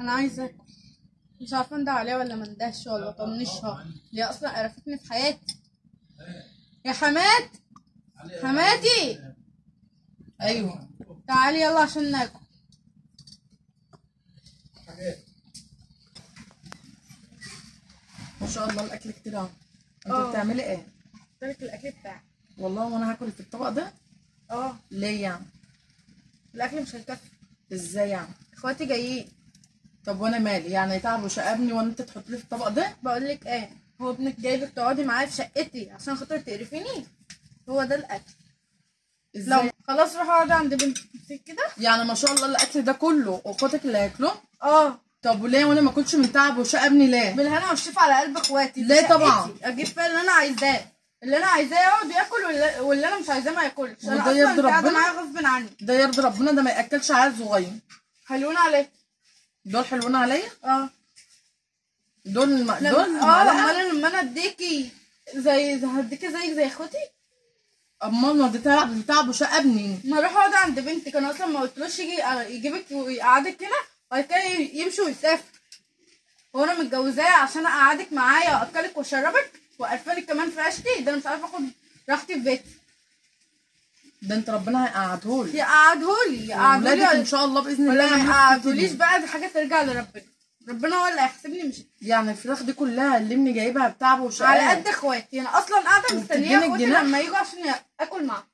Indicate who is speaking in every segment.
Speaker 1: انا عايزه اكل، مش عارفه انده عليها ولا ما اندهش ولا اطنشها. هي اصلا قرفتني في حياتي. يا حمات، حماتي.
Speaker 2: ايوه
Speaker 1: تعالي يلا عشان ناكل.
Speaker 2: ما شاء الله الاكل كتير اهو. انت بتعملي ايه؟
Speaker 1: قلت الاكل بتاعك
Speaker 2: والله. وانا هاكل في الطبق ده؟
Speaker 1: اه.
Speaker 2: ليه يعني؟
Speaker 1: الاكل مش هيكفي.
Speaker 2: ازاي يعني؟
Speaker 1: اخواتي جايين.
Speaker 2: طب وانا مالي يعني؟ تعب وشقبني وانا انت تحط لي في الطبق ده؟
Speaker 1: بقول لك ايه، هو ابنك جايبك تقعدي معايا في شقتي عشان خاطر تقرفيني؟ هو ده الاكل؟
Speaker 2: ازاي؟
Speaker 1: لو خلاص روحي اقعدي عند بنتك كده.
Speaker 2: يعني ما شاء الله الاكل ده كله واخواتك اللي هياكلوه؟
Speaker 1: اه.
Speaker 2: طب وليه وانا ما اكلش من تعب وشقبني ليه؟
Speaker 1: بالهنا والشفا على قلب اخواتي.
Speaker 2: ليه طبعا؟
Speaker 1: اجيب فيها اللي انا عايزاه، اللي انا عايزاه يقعد ياكل، واللي انا مش عايزاه ما ياكلش. انا
Speaker 2: وده يرضي
Speaker 1: اصلا قاعدة
Speaker 2: ربنا؟
Speaker 1: معايا غصب عني.
Speaker 2: ده يرضي ربنا؟ ده ما ياكلش عيل صغير.
Speaker 1: حلوين عليك
Speaker 2: دول، حلوين عليا؟
Speaker 1: اه.
Speaker 2: دول دول
Speaker 1: لما انا لما انا اديكي زي هديكي زيك زي اخواتي.
Speaker 2: امال ما ده تعب، تعب وشقبني.
Speaker 1: ما اروح اقعد عند بنتك. انا اصلا ما قلتلوش يجي يجيبك ويقعدك هنا وبعد كده يمشي ويسافر. هو انا متجوزاه عشان اقعدك معايا واكلك واشربك وقرفانك كمان في عيشتي؟ ده انا مش عارفه اخد راحتي في بيتي.
Speaker 2: ده انت ربنا هيقعدهولي.
Speaker 1: يقعدهولي
Speaker 2: ولادك ان شاء الله باذن الله.
Speaker 1: ولا ما يقعدهوليش بقى، دي حاجة ترجع لربنا. ربنا هو اللي هيحاسبني مش
Speaker 2: يعني. الفراخ دي كلها اللي ابني جايبها بتعبه وشقاه
Speaker 1: على قد اخواتي. انا اصلا قاعدة مستنيه اخواتي لما يجوا عشان اكل معاهم.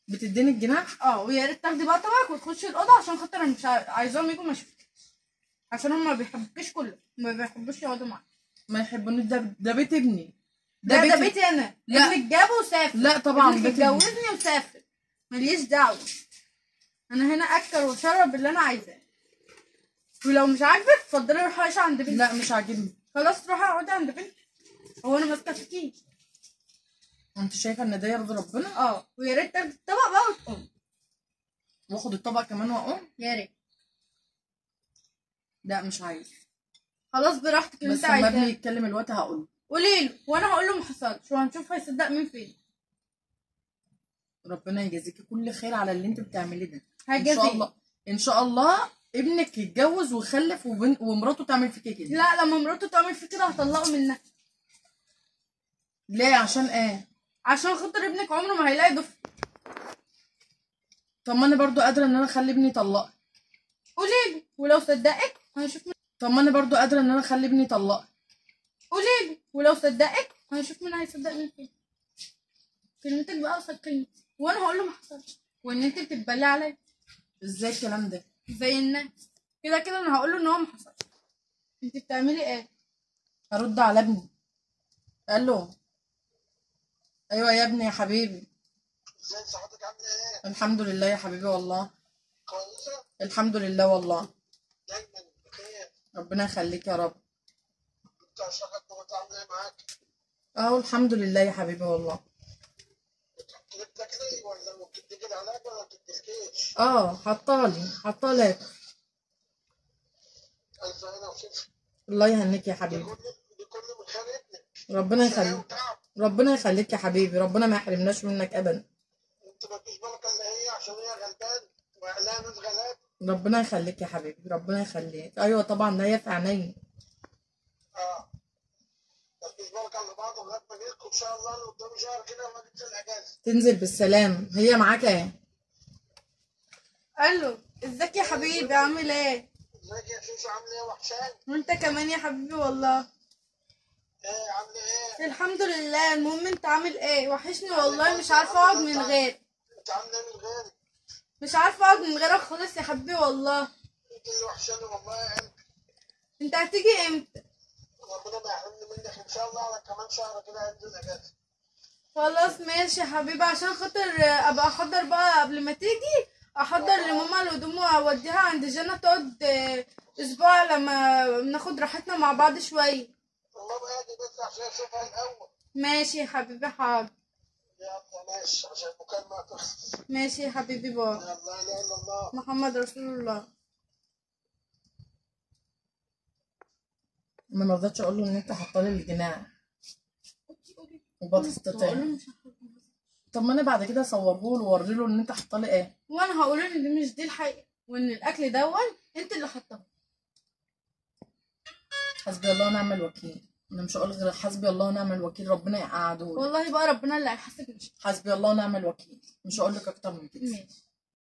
Speaker 2: بتديني الجناح؟
Speaker 1: اه. ويا ريت تاخدي بقى طبقك وتخشي الاوضة عشان خاطر انا مش عايزاهم يجوا ما يشوفوكيش، عشان هم ما بيحبوكيش كلهم، ما بيحبوش يقعدوا معاك.
Speaker 2: ما يحبونيش؟ ده بيت ابني.
Speaker 1: ده بيتي انا. ابنك جابه وسافر.
Speaker 2: لا طبعا
Speaker 1: ابنك اتجوزني وسافر، ماليش دعوه. انا هنا اكل واشرب اللي انا عايزاه، ولو مش عاجبك اتفضلي روحي عيشي عند بنتك.
Speaker 2: لا مش عاجبني.
Speaker 1: خلاص روحي اقعدي عند بنتك. هو انا ماسكه فيكي؟
Speaker 2: انت شايفه ان ده يرضي ربنا؟
Speaker 1: اه. ويا ريت تاخدي الطبق بقى وتقوم.
Speaker 2: واخد الطبق كمان واقوم؟
Speaker 1: يا ريت.
Speaker 2: لا مش عايز.
Speaker 1: خلاص براحتك اللي انت
Speaker 2: بس لما
Speaker 1: عايزاه.
Speaker 2: ابني يتكلم الوقت هقول له.
Speaker 1: قولي له وانا هقول له ما حصلش، وهنشوف هيصدق مين فين.
Speaker 2: ربنا يجازيكي كل خير على اللي انت بتعمليه ده.
Speaker 1: هجازيك
Speaker 2: ان شاء الله. ان شاء الله ابنك يتجوز ويخلف ومراته تعمل فيكي كده.
Speaker 1: لا لما مراته تعمل فيكي كده هطلقه منها.
Speaker 2: ليه؟ عشان ايه؟
Speaker 1: عشان خاطر ابنك عمره ما هيلاقي ضفر.
Speaker 2: طب ما انا برضو قادرة ان انا اخلي ابني يطلقك.
Speaker 1: قولي له ولو صدقك هنشوف.
Speaker 2: طب ما انا برضو قادرة ان انا اخلي ابني يطلقك.
Speaker 1: قولي له ولو صدقك هنشوف مين هيصدق مين فين. كلمتك بقى قصاد كلمتي، وانا هقول له ما حصلش وان انت بتتبلي عليا.
Speaker 2: ازاي الكلام ده؟
Speaker 1: زي الناس كده كده انا هقول له ان هو ما حصلش. انت بتعملي ايه؟
Speaker 2: هرد على ابني. قال له ايوه يا ابني يا حبيبي.
Speaker 3: ازاي صحتك عامله ايه؟
Speaker 2: الحمد لله يا حبيبي والله.
Speaker 3: كويسة؟
Speaker 2: الحمد لله والله.
Speaker 3: دايما بخير.
Speaker 2: ربنا يخليك يا رب.
Speaker 3: انت شغلك عامله ايه معاك؟
Speaker 2: اهو الحمد لله يا حبيبي والله.
Speaker 3: بتحطي لك تاكلي ولا بتديكي العلاج ولا ما بتديكيش؟
Speaker 2: اه حطالي حطالي.
Speaker 3: الف هنا وشفا.
Speaker 2: الله يهنيك يا حبيبي.
Speaker 3: دي كل من خير ابنك.
Speaker 2: ربنا يخليك. ربنا يخليك يا حبيبي، ربنا ما يحرمناش منك ابدا.
Speaker 3: انت ما فيش بالك الا هي عشان هي غلبان واهلها ناس غلاب.
Speaker 2: ربنا يخليك يا حبيبي، ربنا يخليك. ايوه طبعا ده هي في عينيا.
Speaker 3: اه ما فيش بالك على بعض لغاية ما اجيلكم ان شاء الله قدام شهر كده لما تنزل اجازه.
Speaker 2: تنزل بالسلام. هي معاك ايه؟
Speaker 1: الو ازيك يا حبيبي عامل ايه؟
Speaker 3: ازيك يا شوشو عامل ايه؟ وحشاني.
Speaker 1: وانت كمان يا حبيبي والله.
Speaker 3: ايه عامله ايه؟
Speaker 1: الحمد لله. المهم انت عامل ايه؟ وحشني والله، مش عارفه اقعد من غيرك.
Speaker 3: انت عامله ايه من غيرك؟
Speaker 1: مش عارفه اقعد من غيرك خالص يا حبيبي والله.
Speaker 3: انت اللي وحشاني والله يا قلبي.
Speaker 1: انت هتيجي امتى؟
Speaker 3: ربنا ما يحرمني منك ان شاء الله، على كمان شهر كده هنزل اجازه.
Speaker 1: خلاص ماشي يا حبيبي، عشان خاطر ابقى احضر بقى قبل ما تيجي، احضر لماما الهدوم واوديها عند جنى تقعد اسبوع لما ناخد راحتنا مع بعض شوية.
Speaker 3: والله اجي بس عشان اشوفها الاول.
Speaker 1: ماشي يا حبيبي حاضر.
Speaker 3: يلا ماشي عشان المكالمة تخلص.
Speaker 1: ماشي يا حبيبي باي.
Speaker 3: يلا لا اله الا الله
Speaker 1: محمد رسول الله.
Speaker 2: ما رضيتش اقول له ان انت حاطه لي الجناح وبطاطستين. طب ما انا بعد كده اصوره له واوري له ان انت حاطه لي ايه،
Speaker 1: وانا هقول له ان دي مش دي الحقيقة وان الاكل دون انت اللي حاطاه.
Speaker 2: حسبي الله ونعم الوكيل. انا مش هقول غير حسبي الله ونعم الوكيل، ربنا يقعده.
Speaker 1: والله بقى ربنا اللي هيحاسب مش
Speaker 2: حسبي الله ونعم الوكيل، مش هقول لك اكتر من كده.
Speaker 1: ماشي.